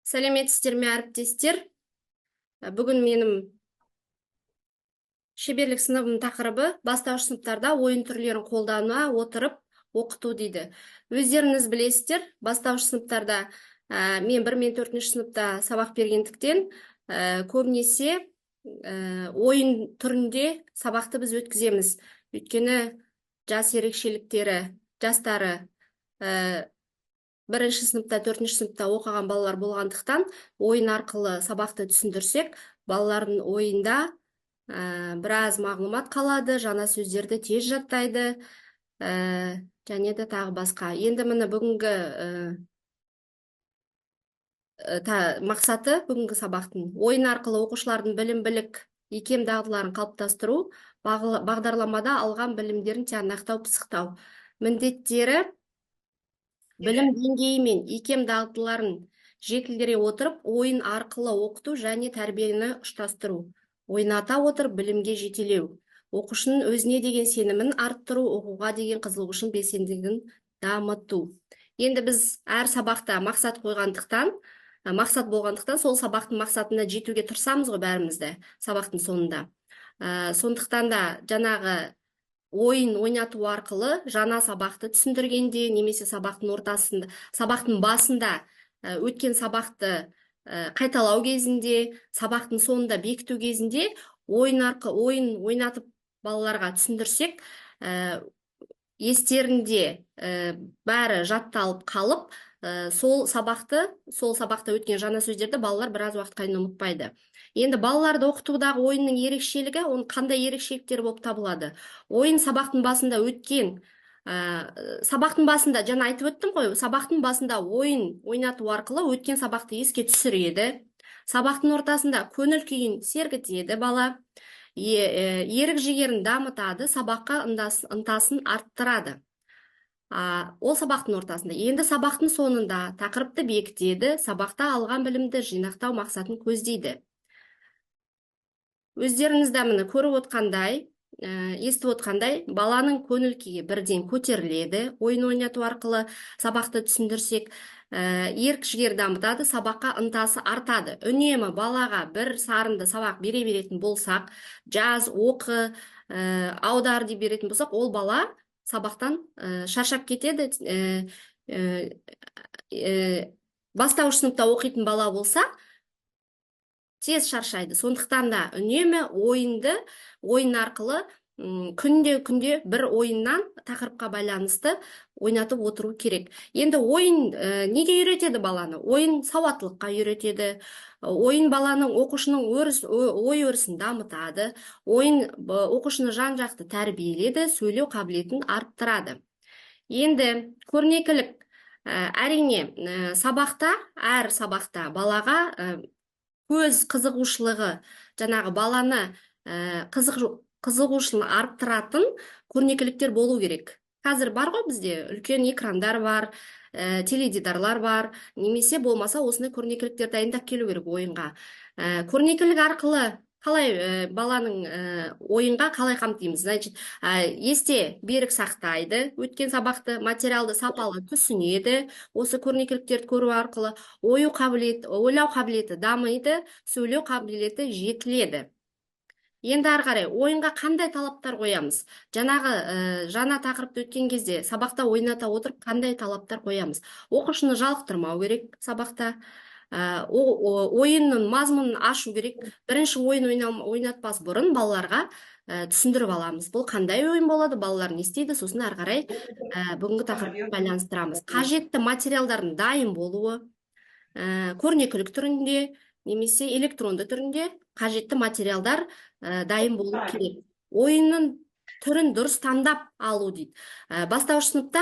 Сәлеметсіздер ме, әріптестер? Бүгін менің шеберлік сыныбының тақырыбы «Бастауыш сыныптарда ойын түрлерін қолдана отырып оқыту» дейді. Өздеріңіз білесіздер, бастауыш сыныптарда мен бір мен төртінші сыныпта сабақ бергендіктен, көбінесе ойын түрінде сабақты біз өткіземіз. Өйткені жас ерекшеліктері, жастары бірінші сыныпта, төртінші сыныпта оқыған балалар болғандықтан, ойын арқылы сабақты түсіндірсек, балалардың ойында біраз мағлұмат қалады, жаңа сөздерді тез жаттайды және де тағы басқа. Енді міне, бүгінгі мақсаты бүгінгі сабақтың: ойын арқылы оқушылардың білім білік икем дағдыларын қалыптастыру, бағдарламада алған білімдерін тиянақтау, пысықтау. Міндеттері: білім деңгейі мен икем дағдыларын жетілдіре отырып, ойын арқылы оқыту және тәрбиені ұштастыру, ойната отырып білімге жетелеу, оқушының өзіне деген сенімін арттыру, оқуға деген қызығушылығын, белсенділігін дамыту. Енді біз әр сабақта мақсат қойғандықтан, мақсат болғандықтан, сол сабақтың мақсатына жетуге тырысамыз ғой бәріміз де сабақтың соңында. Сондықтан да жаңағы ойын ойнату арқылы жаңа сабақты түсіндіргенде немесе сабақтың ортасында, сабақтың басында өткен сабақты қайталау кезінде, сабақтың соңында бекіту кезінде ойын арқылы, ойын ойнатып балаларға түсіндірсек, естерінде бәрі жатталып қалып, сол сабақты, сол сабақта өткен жаңа сөздерді балалар біраз уақытқа дейін ұмытпайды. Енді балаларды оқытудағы ойынның ерекшелігі, оның қандай ерекшеліктері болып табылады? Ойын сабақтың басында өткен сабақтың басында, жаңа айтып өттім ғой, сабақтың басында ойын ойнату арқылы өткен сабақты еске түсіреді, сабақтың ортасында көңіл күйін сергітеді, бала ерік жігерін дамытады, сабаққа ынтасын арттырады. Ол сабақтың ортасында. Енді сабақтың соңында тақырыпты бекітеді, сабақта алған білімді жинақтау мақсатын көздейді. Өздеріңіз де міне көріп отқандай, естіп отқандай, баланың көңіл күйі бірден көтеріледі. Ойын ойнату арқылы сабақты түсіндірсек, ерік жігер дамытады, сабаққа ынтасы артады. Үнемі балаға бір сарынды сабақ бере беретін болсақ, жаз, оқы, аудар деп беретін болсақ, ол бала сабақтан шаршап кетеді. Бастауыш сыныпта оқитын бала болса, тез шаршайды. Сондықтан да үнемі ойынды, ойын арқылы күнде күнде бір ойыннан тақырыпқа байланысты ойнатып отыру керек. Енді ойын неге үйретеді баланы? Ойын сауаттылыққа үйретеді. Ойын баланың, оқушының өріс, ой өрісін дамытады. Ойын оқушыны жан жақты тәрбиелейді, сөйлеу қабілетін арттырады. Енді көрнекілік, әрине, сабақта, әр сабақта балаға көз қызығушылығы, жаңағы баланы қызығушылығын арттыратын көрнекіліктер болу керек. Қазір бар ғой, бізде үлкен экрандар бар, теледидарлар бар, немесе болмаса осындай көрнекіліктер дайындап келу керек ойынға. Көрнекілік арқылы қалай баланың ойынға қалай қамтимыз? Значит, есте берік сақтайды өткен сабақты, материалды сапалы түсінеді. Осы көрнекіліктерді көру арқылы ою қабілет, ойлау қабілеті дамиды, сөйлеу қабілеті жетіледі. Енді ары қарай ойынға қандай талаптар қоямыз? Жаңағы жаңа тақырыпты өткен кезде сабақта ойната отырып қандай талаптар қоямыз? Оқушыны жалықтырмау керек сабақта. Ойынның мазмұнын ашу керек. Бірінші ойын ойнатпас бұрын балаларға түсіндіріп аламыз. Бұл қандай ойын болады, балалар не істейді, сосын ары қарай бүгінгі тақырыппен байланыстырамыз. Қажетті материалдардың дайын болуы, көрнекілік түрінде немесе электронды түрінде қажетті материалдар дайын болу керек. Ойынның түрін дұрыс таңдап алу дейді. Бастауыш сыныпта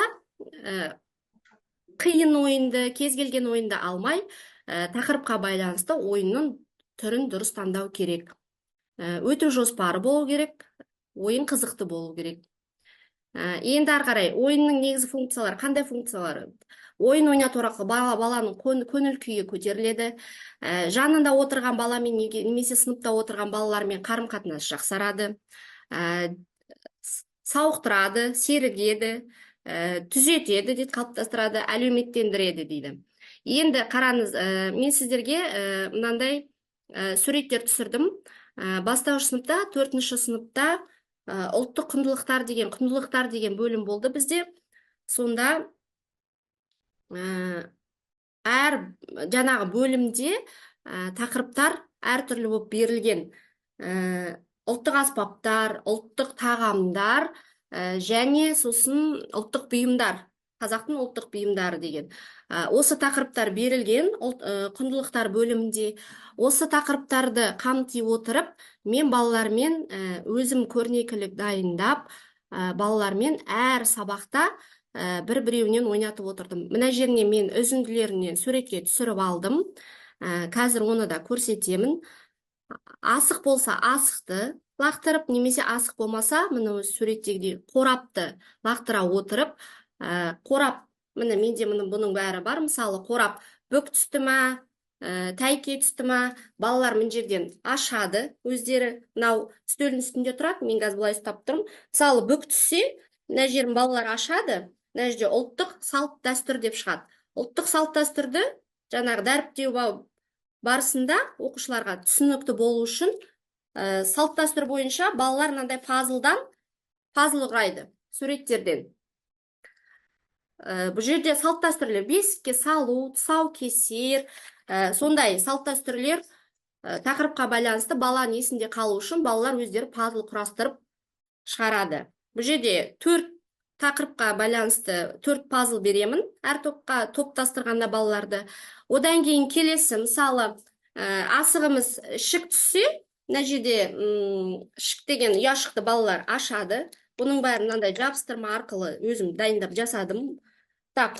қиын ойынды, кез келген ойынды алмай, тақырыпқа байланысты ойынның түрін дұрыс таңдау керек. Өту жоспары болу керек, ойын қызықты болу керек. Енді ары қарай ойынның негізгі функциялары қандай функциялары? Ойын ойнату арқылы баланың көңіл күйі көтеріледі. Жанында отырған баламен немесе сыныпта отырған балалармен қарым қатынас жақсарады. Сауықтырады, серігеді, түзетеді дейді, қалыптастырады, әлеуметтендіреді дейді. Енді қараңыз, мен сіздерге мынандай суреттер түсірдім. Бастауыш сыныпта, төртінші сыныпта ұлттық құндылықтар деген бөлім болды бізде. Сонда әр жаңағы бөлімде тақырыптар әртүрлі болып берілген. Ұлттық аспаптар, ұлттық тағамдар және сосын ұлттық бұйымдар, қазақтың ұлттық бұйымдары деген. Осы тақырыптар берілген құндылықтар бөлімінде. Осы тақырыптарды қамти отырып, мен балалармен өзім көрнекілік дайындап, балалармен әр сабақта бір-біреуінен ойнатып отырдым. Мына жеріне мен үзінділерінен суретке түсіріп алдым. Қазір оны да көрсетемін. Асық болса, асықты лақтырып, немесе асық болмаса, міне, осы суреттегідей қорапты лақтыра отырып, қорап, міне, менде, міне, бұның бәрі бар. Мысалы, қорап бүк түсті ма, тәйке түсті ма, балалар мына жерден ашады өздері. Мынау үстелдің үстінде тұрады, мен қазір былай ұстап тұрмын. Мысалы, бүк түссе, мына жерін балалар ашады, мына жерде «ұлттық салт дәстүр» деп шығады. Ұлттық салт дәстүрді жаңағы дәріптеу барысында оқушыларға түсінікті болу үшін салт дәстүр бойынша балалар мынандай пазлдан пазл құрайды суреттерден. Бұл жерде салт дәстүрлер: бесікке салу, тұсаукесер, сондай салт дәстүрлер тақырыпқа байланысты баланың есінде қалу үшін балалар өздері пазл құрастырып шығарады. Бұл жерде төрт тақырыпқа байланысты төрт пазл беремін әр топқа, топтастырғанда балаларды. Одан кейін келесі, мысалы, асығымыз ішік түссе, мына жерде ішік деген ұяшықты балалар ашады. Бұның бәрін мынандай жабыстырма арқылы өзім дайындап жасадым.